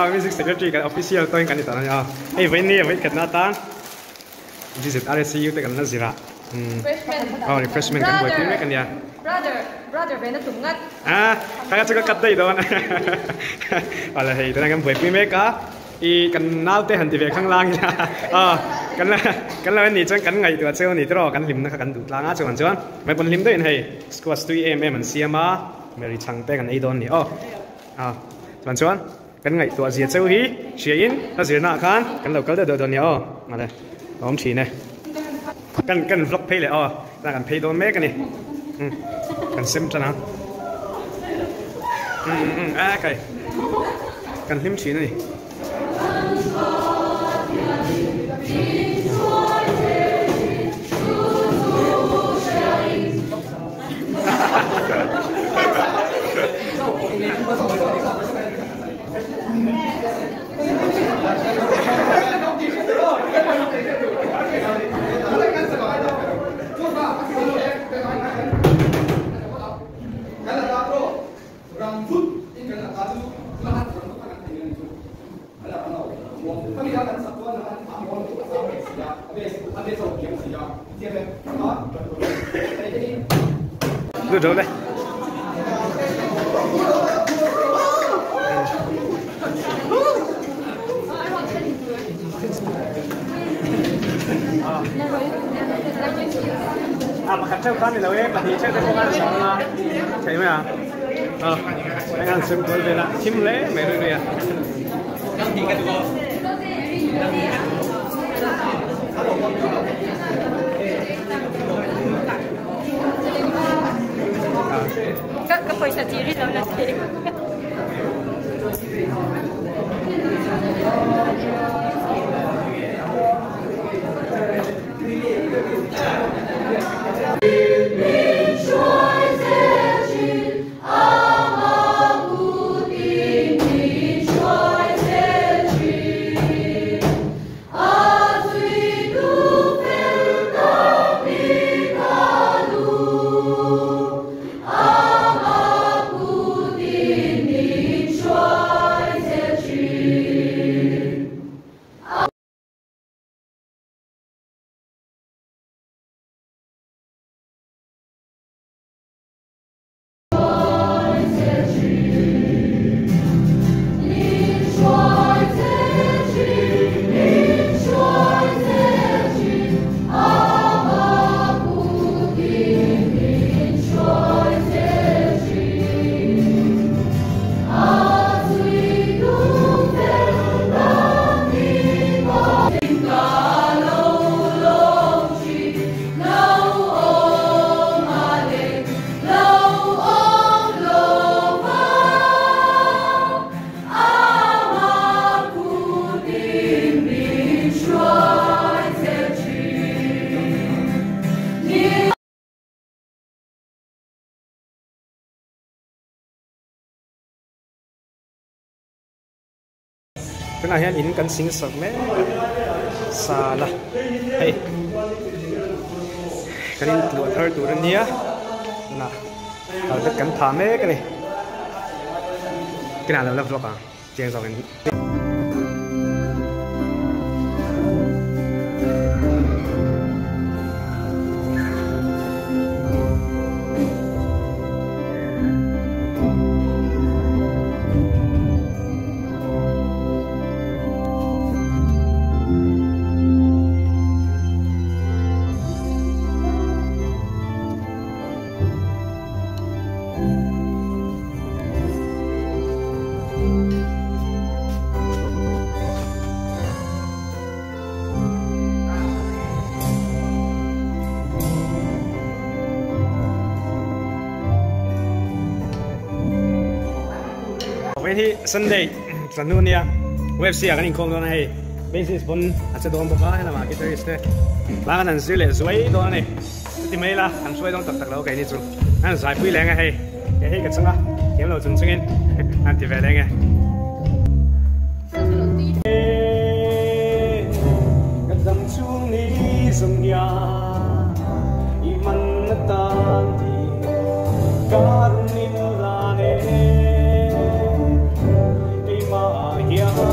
Music Secretary kan official tawhin kan ni tawh a hei vawiin ni vawiin khatna atan GZRSCU te kan la zir a aw refreshment kan buaipui mek a nia. Brother brother ve na tum ngat. A kha chu ka cut daih dawn awle hei tunah kan buaipui mek a i kan naute han ti ve khang lang ila aw kan la kan lo en nih chuan kan ngaihtuah cheu a ni tiraw kan hlimna kha kan duh tlang a chuan chuan mai pawn hlim deuhin hei squash tui em em an siam a Mary chhang te kan ei dawn a ni aw a chuan chuan kan ngaihtuah zia cheu hi hria in a zirna ah khan kan lo kal deuh deuh dawn a ni aw mawle a awm thin e kan kan vlog phei leh aw tunah kan phei dawn mek a ni umm kan sem tan ang umm umm a kai kan hlim thin a ni. Lut ro le. A pakhat theuh kha ni lo e, pahnih theuh te pawh khan a sang a, theih mai a. Aw, heng an sem kual vel a, thim hle mai rui rui a. Ka pawisa chi ri lo la thei. Tunah hian in kan sing sak mek a sala hei kan in tluah thar tur a nia tunah carpet kan phah mek a ni kinah lo la vlog ang chiang zawk in. Vawiin hi Sunday zan nu ania UFC ah kan inkhawm dawn a hei bassist pawn a che dawn bawk a helamah guitarist te hla kan han zir leh zuai dawn a ni chuti mai ila an hruai dawn tak tak lo keini chu an zaipui leng a hei kei hei ka chunga thiam lo chung chungin an ti ve leng e. Ka dam chung ni zawng hian i man atan tih ka run in lan e keimah hian.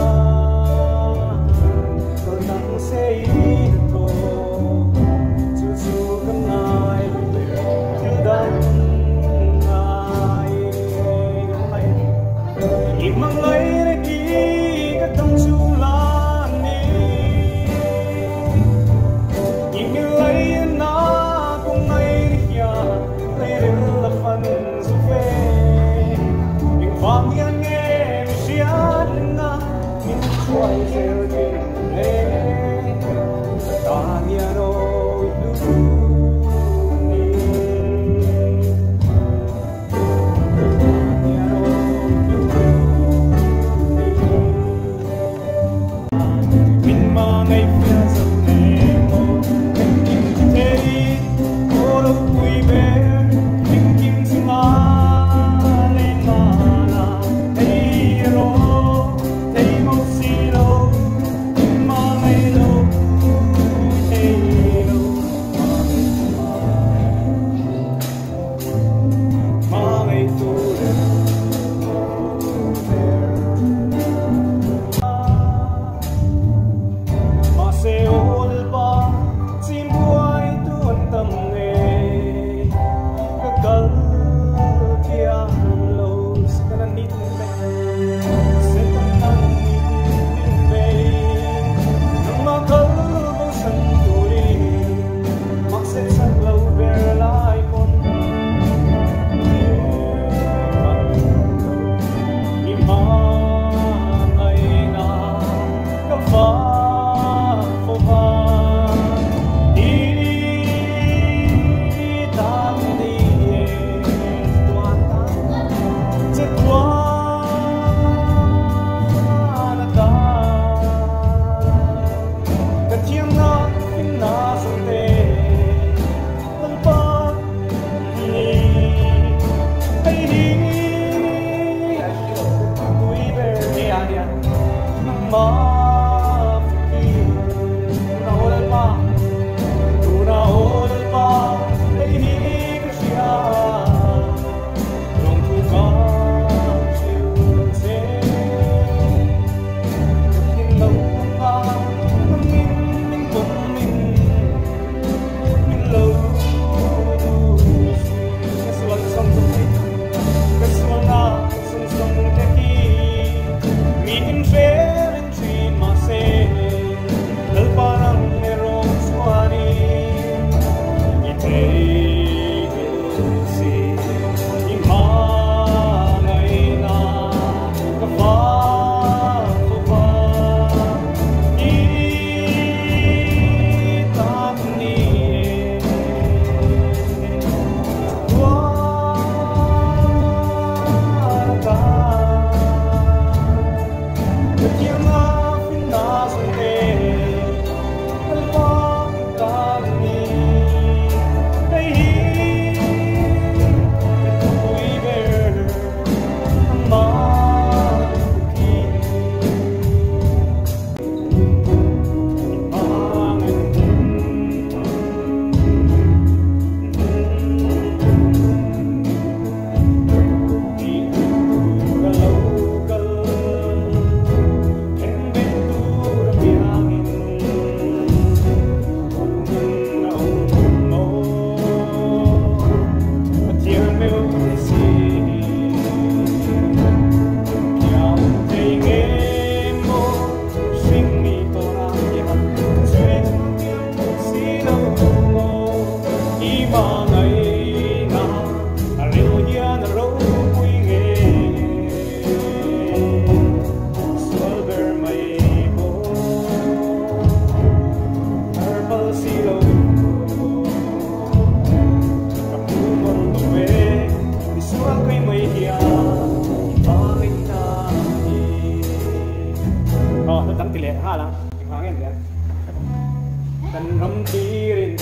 Kan ram tirin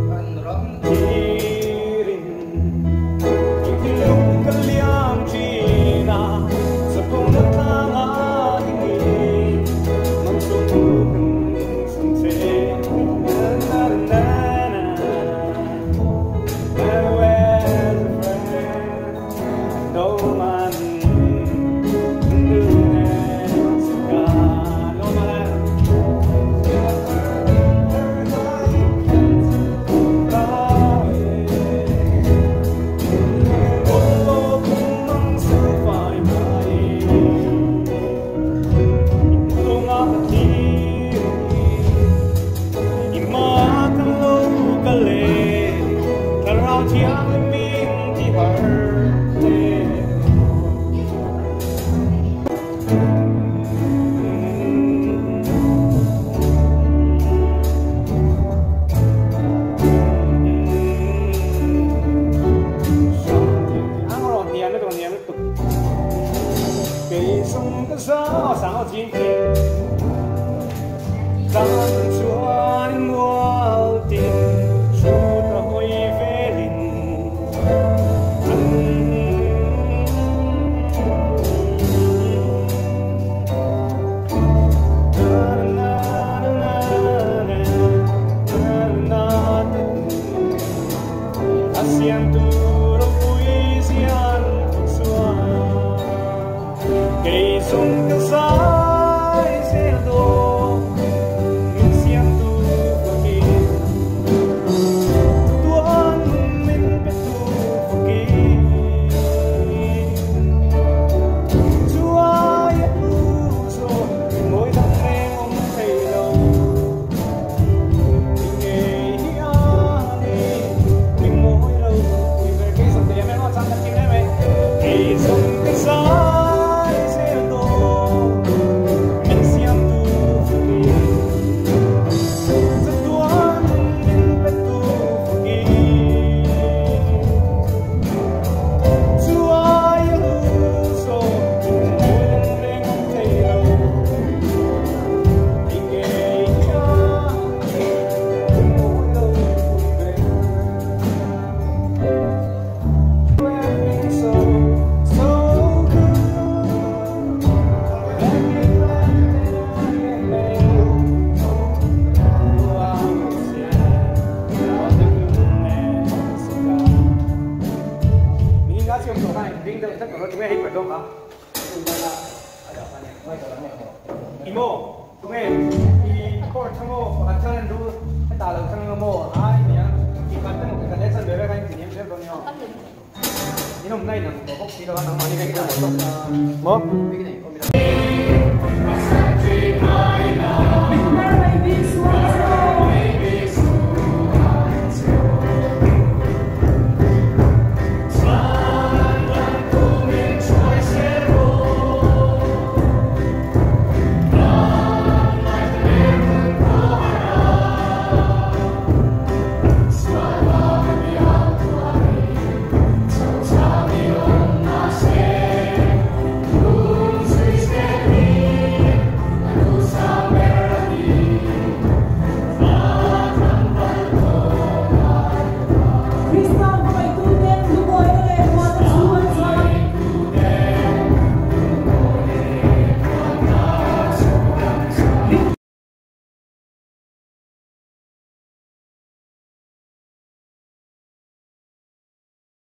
kan ram tirin Thinlung ka liam thin a Chapona tlanga dingin Mang chung kan chung che Na na na na Farewell friend No man